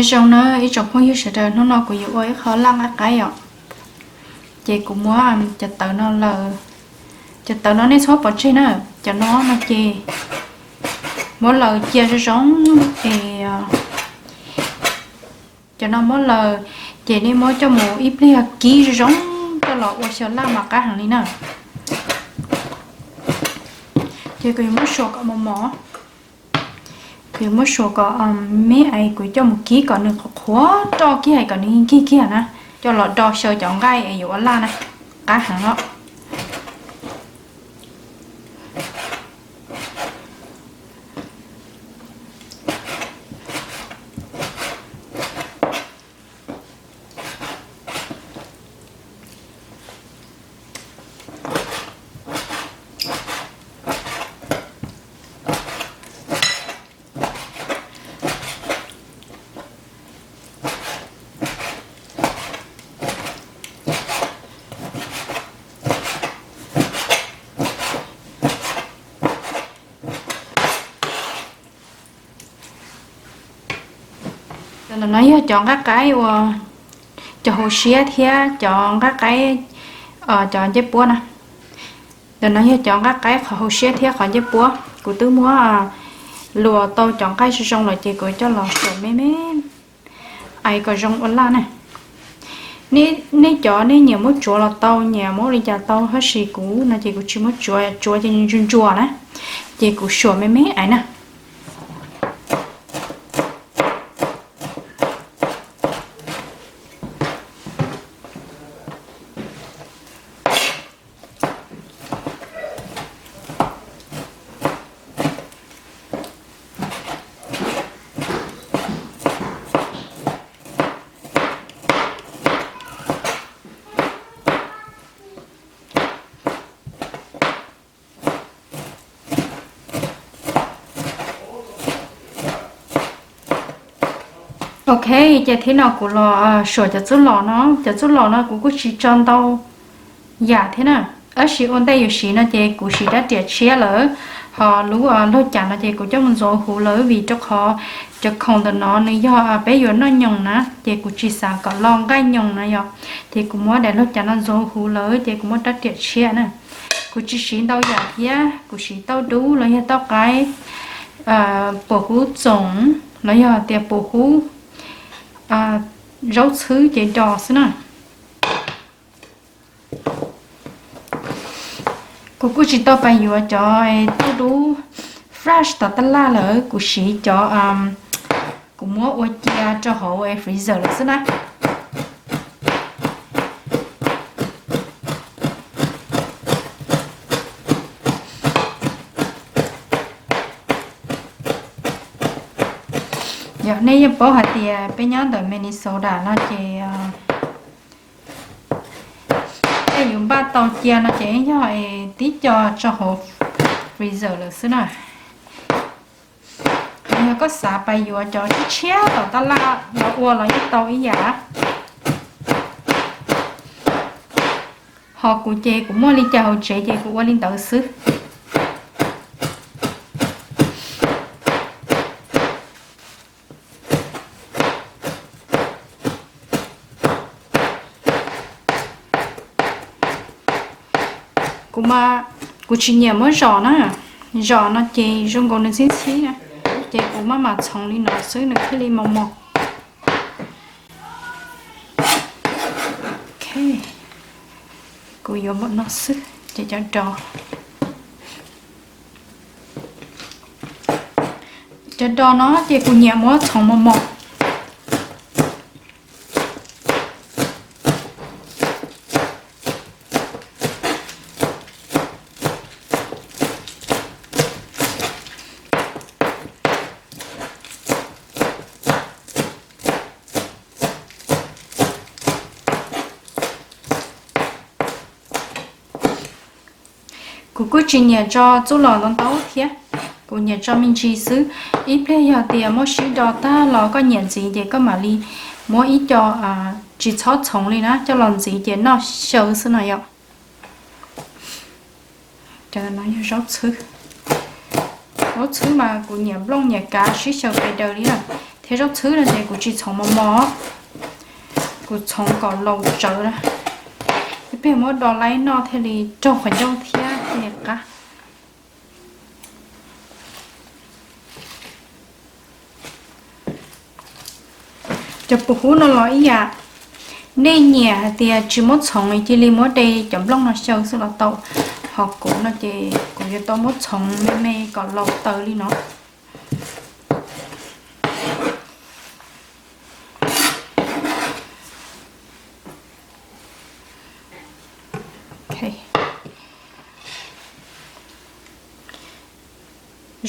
Nyob zoo na ib tsoom phooj ywg sawv daws, hnub no kuv yuav ua ib qho laj nqaij qaib os. Ces kuv muab cov tawv no lawm, cov tawv no nej txhob pov tseg na, cov no no ces muab lawm cia zoo zoo es cov no muab lawm ces nej muab coj mus ib pliag kib zoo zoo coj los ua xyaw laj mas qab heev li na. Ces kuv yuav muab suav kom mos mos, kuv yuav muab suav kom me me es kuv coj mus kib kom nws qhuav qhuav roj kiag kom nws nkig kiag na, coj los do xyaw cov nqaij es yuav ua laj na, qab heev os. Ntawm no yog cov nqaij qaib uas cov hauv siab thiab cov nqaij qaib, cov ncej puab na. Ntawm no yog cov nqaij qaib qhov hauv siab thiab qhov ncej puab. Kuv twb muab luas tau cov nqaij zoo zoo lawm ces kuv coj los suav me me es kom zoo ua laj na. Nej cov nej nyiam muab tsuav los tau, nyiam muab ua li cas tau, tab sis kuv no ces kuv tsis muab tsuav, tsuav ces ntsuag ntsuag na, ces kuv suav me me es na. Ok, ces thiab no kuv los suav cov txuj lom no, cov txuj lom no kuv kuj tsis tso ntau yam thiab na, tab sis ua ntej yuav siv no ces kuv siv rab riam tshiab lawm, ho lub laug cas no ces kuv coj mus ntxuav huv lawm vim rau qhov cov khoom ntawm no nws yog peb yuav noj nyoos na, ces kuv tsis xav kom lo nqaij nyoos na yom, ces kuv muab daim laug cas no ntxuav huv lawm ces kuv muab rab riam tshiab na. Kuv tsis siv ntau yam thiab, kuv siv tauj dub los yog tauj qaib, pum hub txoov los yog tias pum hub zaub txhwb ces do xwb na. Kuv kuj tsis tau pais yuav cov tauj dub fresh tom tab laj lawm, kuv siv cov kuv muab ua cia rau hauv freezer lawm xwb na. Yog nej yeej paub hais tias peb nyob ntawm Minnesota no ces tej yus npaj tau cia no ces yog tib co tso hauv freezer lawm xwb na. Yog koj xav pais yuav cov tshiab tshiab tom tab laj los ua los yeej tau ib yam. Ho kuv ces kuv muaj li cas hauv tsev ces kuv ua li ntawd xwb. Kuv mas kuv tsis nyiam muab zom na, zom no ces zoo nkaus nws ntxhib ntxhib na, ces kuv maj mam txhoov li no xwb nws thiaj li mos mos. Ok, kuv yuav npaum no xwb ces cov dos, cov dos no ces kuv nyiam muab txhoov mos mos. Kuv kuj tsis nyiam tso txuj lom ntau ntau thiab, kuv nyiam tso me ntsis xwb. Ib pliag yog tias muab sib do tag los koj nyiam ntxiv ces koj mam li muab ib co tsis txhob txhoov li na coj los ntxiv ces noj xyaw xwb no yom. Cov no yog zaub txhwb. Zaub txhwb mas kuv nyiam nplooj nyiam kav sib xyaw pes daws li lawm. Cov zaub txhwb no ces kuv tsis txhoov mos mos, kuv txhoov kom laus tsawv na. Ib pliag muab do laib noj thiaj li raug qhov ncauj thiab thiaj li qab. Cov pus hub no los ib yam, nej nyiam hais tias tsis muab txhoov cia li muab de cov nplooj no xyaw xwb los tau, ho kuv no ces kuv yuav tau muab txhoov me me kom laus taws li no.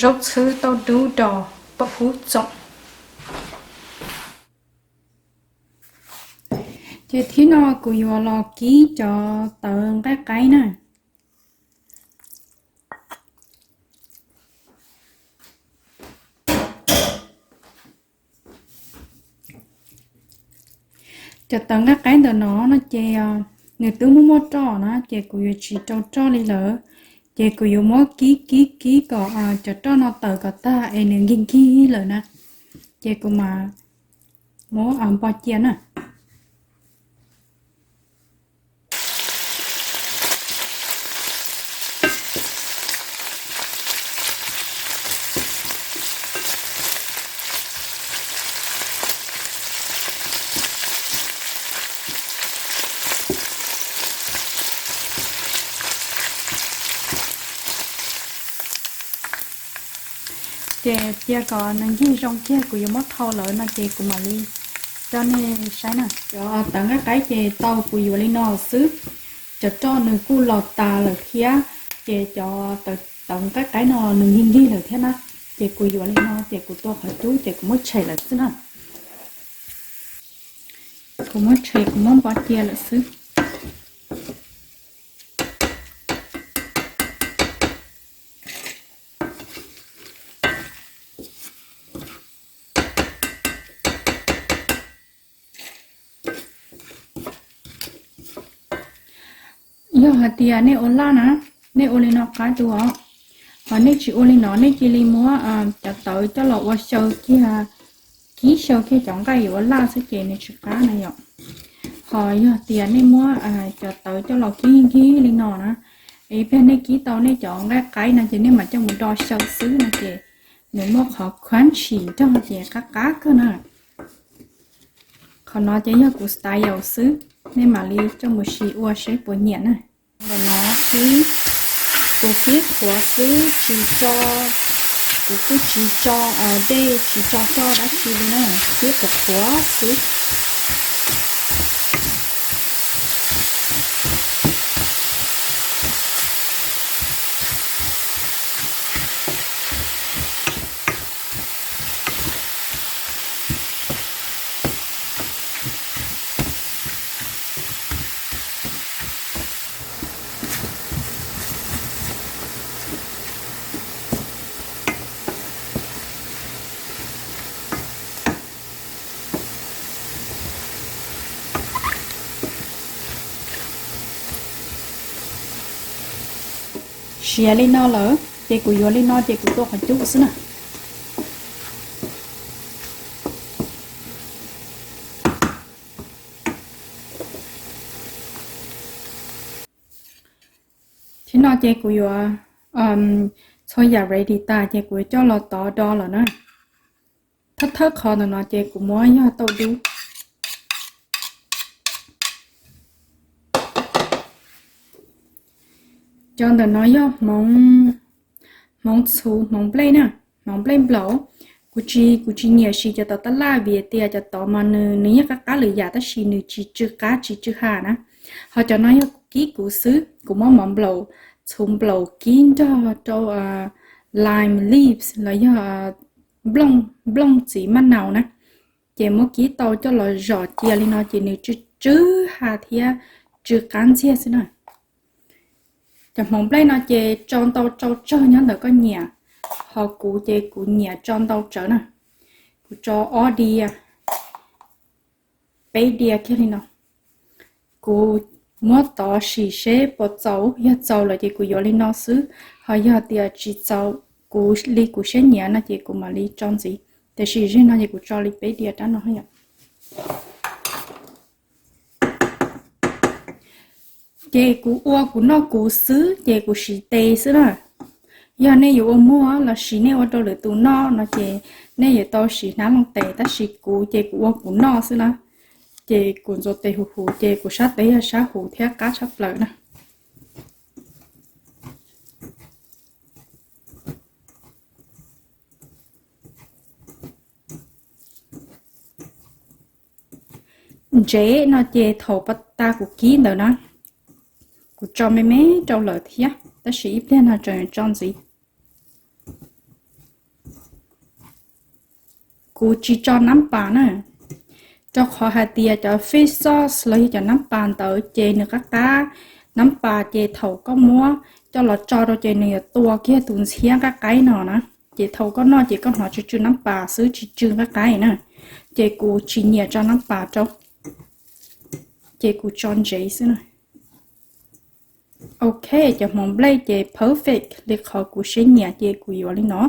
Zaub txhwb tauj dub dos pus hub txoom. Ces thib no kuv yuav los kib cov tawv nqaij qaib na. Cov tawv nqaij qaib ntawm no no ces nws twb muaj muaj roj na, ces kuv yuav tsis rau roj li lawm. Ces kuv yuav muab kib kib kib kom cov roj no tawm kom tag es nws nkig nkig lawm na, ces kuv mam muab npo cia na. Ces cia kom nws nkig zoo kiag kuv yuav muab thau lawm no ces kuv mam li coj nej saib na. Cov tawv nqaij qaib ces tau kuv yuav li no xwb. Cov roj nws kuj los tas lawm thiab, ces cov tawv nqaij qaib no nws nkig nkig lawm thiab na. Ces kuv yuav li no ces kuv tua qhov cub ces kuv muab tshem lawm xwb na. Kuv muab tshem kuv muab npo cia lawm xwb. Yog hais tias nej ua laj na, nej ua li no qab dua os. Ho nej tsis ua li no nej cia li muab cov tawv coj los ua xyaw kiag, kib xyaw kiag cov nqaij yuav ua laj xwb ces nws tsis qab na yom. Ho yog tias nej muab cov tawv coj los kib nkig li no na, ib pliag nej kib tau nej cov nqaij qaib no ces nej mam coj mus do xyaw xwb no ces nws muaj qhov crunchy nrog ces qab qab kawg na. Qhov no ces yog kuv style xwb, nej mam li coj mus sim ua seb puas nyiam na. Ntawm no xwb, kuv kib qhuav xwb tsis tso, kuv kuj tsis tso dej tsis tso cog dab tsi li na, kib qhuav qhuav xwb. Siav li no lawm ces kuv yuav li no ces kuv tua qhov cub xwb na. Thib no ces kuv yuav txhua yam ready tas ces kuv yuav coj los tov do lawm na. Thawj thawj qhov ntawm no ces kuv muab yog tauj dub. Cov ntawm no yog hmoov txhuv hmoov nplej na, hmoov nplej nplaum. Kuv tsis, kuv tsis nyiam siv cov tov tab laj vim tias cov tod mas nws, nws yeej qab qab lwm yam tab sis nws tsis tsw qab tsis tsw ha na. Ho cov no yog kib kuv xwb, kuv muab mov nplaum, txhuv nplaum kib nrog rau lime leaves los yog nplooj txiv maj naus na. Ces muab kib tau coj los zom cia li no ces nws tsw tsw ha thiab tsw qab ntxiag xwb na. Cov hmoov nplej no ces tso ntau tso tsawg nyob ntawm koj nyiam, ho kuv ces kuv nyiam tso ntau tsawv na. Kuv tso ob diav, peb diav kiag li no. Kuv muab tov sim seb puas txaus, yog txaus lawm ces kuv yuav li no xwb, ho yog tias tsis txaus kuv li kuv siab nyiam no ces kuv mam li tso ntxiv. Tiam sis zeg no ces kuv tso li peb diav rab no yom. Ces kuv ua kuv noj kuv xwb ces kuv siv tes xwb na. Yog nej yuav ua muag los sis nej ua rau lwm tus noj no ces nej yuav tau siv hnab looj tes, tab sis kuv ces kuv ua kuv noj xwb na. Ces kuv ntxuav tes huv huv ces kuv sab tes yog sab huv thiab qab tshaj plaws na. Ntsev no ces thaum pas tas kuv kib ntawd na, kuv tso me me rau lawm thiab, tab sis ib pliag no tseem tso ntxiv. Kuv tsis tso nab pas na, rau qhov hais tias cov fish sauce los yog cov nab pas ntawd ces nws qab qab. Nab pas ces thaum koj muab coj los tso rau ces nws yuav tua kiag tus ntxhiab qab qaib no na. Ces thaum koj noj ces koj hnov tsw tsw nab pas xwb, tsw tsw qab qaib na. Ces kuv tsis nyiam tso nab pas rau, ces kuv tso ntsev xwb na. Ok, cov hmoov nplej ces perfect li qhov kuv siab nyiam ces kuv yuav li no.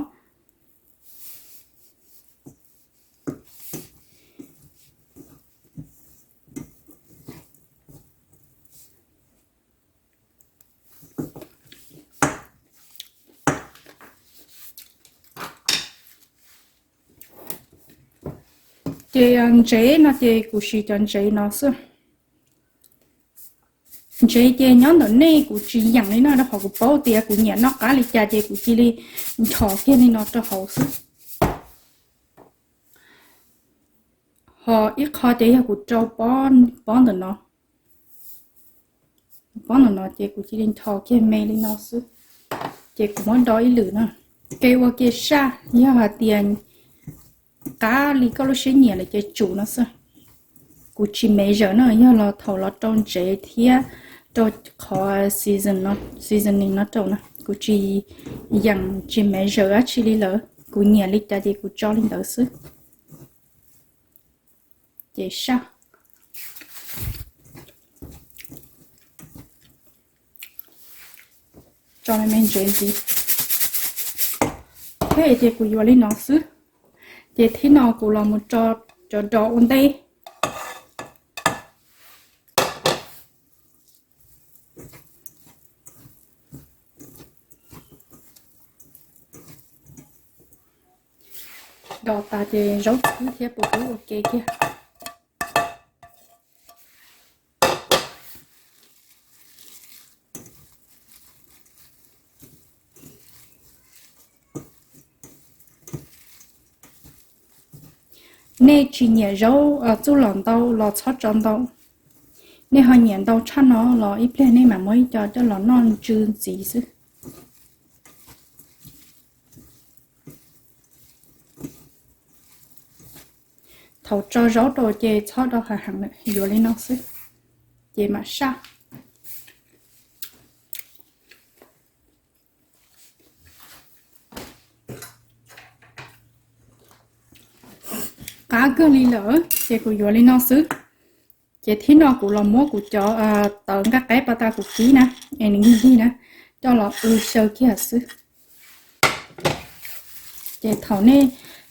Ces ntsev no ces kuv siv cov ntsev no xwb. Ntsev ces nyob ntawm nej, kuv tsis yeem li no rau qhov kuv paub tias kuv nyiam noj qab li cas ces kuv cia li nchos kiag li no rau hauv xwb. Ho ib qho ces yog kuv rau pob ntawm no, pob ntawm no ces kuv cia li nchos kiag me li no xwb. Ces kuv muab do ib lwm na. Kev ua kev saj, yog hais tias qab li koj lub siab nyiam lawm ces tsum no xwb. Kuv tsis measure na, yog los thaum los rau ntsev thiab rau qhov seasoning no rau na, kuv tsis yeem tsis measure dab tsi li lawm, kuv nyiam li cas ces kuv tso li ntawd xwb. Ces saj, tso me me ntsev ntxiv. Ok, ces kuv yuav li no xwb. Ces thib no kuv los mus tso cov dos ua ntej. Dos tas ces zaub txhwb thiab puas pub ua ke kiag. Nej tsis nyiam zaub txuj lom ntau los txhob tso ntau. Nej ho nyiam ntau tshaj no los ib pliag nej mam muab ib co coj los noj ntsw ntxiv xwb. Thaum tso zaub rau ces txhob do hav heev, yuav li no xwb, ces mam saj. Qab kawg li lawm ces kuv yuav li no xwb. Ces thib no kuv los muab kuv cov tawv nqaij qaib pas tas kuv kib na, es nws nkig nkig na, coj los w xyaw kiag xwb. Ces thaum nej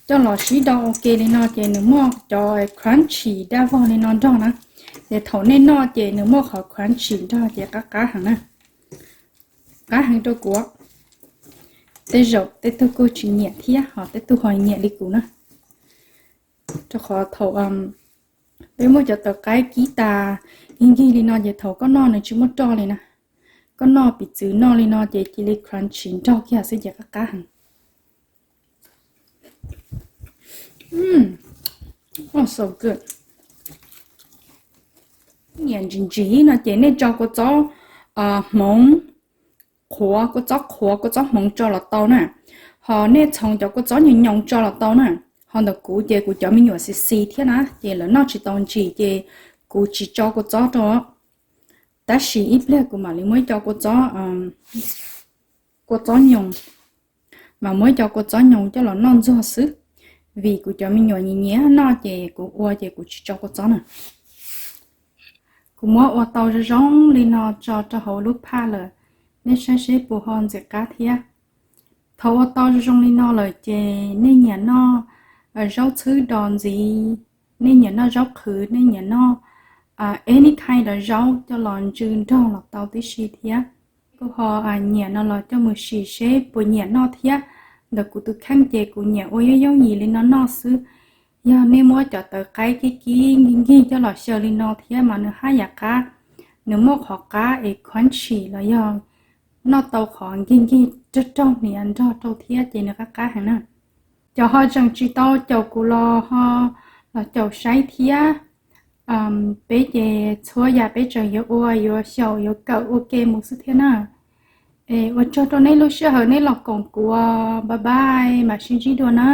coj los sib do ua ke li no ces nws muaj cov crunchy daj vog li no nrog na. Ces thaum nej noj ces nws muaj qhov crunchy nrog ces qab qab heev na. Qab heev rau kuv. Tej zaum tej tug kuj tsis nyiam thiab ho tej tug ho nyiam li kuv na. Rau qhov thaum peb muab cov tawv qaib kib tas nkig nkig li no ces thaum koj noj nws tsis muaj roj li na. Koj noj piv txwv noj li no ces cia li crunchy nrog kiag xwb ces qab qab heev. So good. Nyiam ntsis ntsis no ces nej tso kua txob hmoov qhuav, kua txob qhuav, kua txob hmoov tso los tau na. Ho nej txhoov cov kua txob nyoos nyoos tso los tau na. Ho ntawm kuv ces kuv cov me nyuam xis xis thiab na ces lawv noj tsis tau ntsis ces kuv tsis tso kua txob rau. Tab sis ib pliag kuv mam li muab ib co kua txob, kua txob nyoos, mas muab ib co kua txob nyoos coj los noj ntxuag xwb. Vim kuv cov me nyuam nyiam nyiam noj ces kuv ua ces kuv tsis tso kua txob na. Kuv muab ua tau zoo zoo li no tso rau hauv lub phaj lawm, nej saib seb puas ho ntxim qab thiab. Thaum ua tau zoo zoo li no lawm ces nej nyiam noj zaub txhwb dos ntxiv, nej nyiam noj zaub qhwv, nej nyiam noj any kind of zaub coj los ntsw nrog los tau tib si thiab. Kuv ho nyiam no los coj mus sim seb puas nyiam noj thiab. Ntawm kuv tus kheej ces kuv nyiam ua yooj yooj yim li no noj xwb. Yog nej muab cov tawv qaib kib kib nkig nkig coj los xyaw li no thiab mas nws haj yam qab, nws muaj qhov qab es crunchy los yog noj tau qhov nkig nkig rog rog hniav nrog rau thiab ces nws qab qab heev na. Cov ho tseem tsis tau caum kuv los ho los caum saib thiab. Peb ces txhua yam peb tseem yuav ua, yuav xyaum yuav kawm ua ke mus xwb thiab na. Es ua tsaug rau nej lub sij hawm nej los koom kuv, bye bye, mam sib ntsib dua na.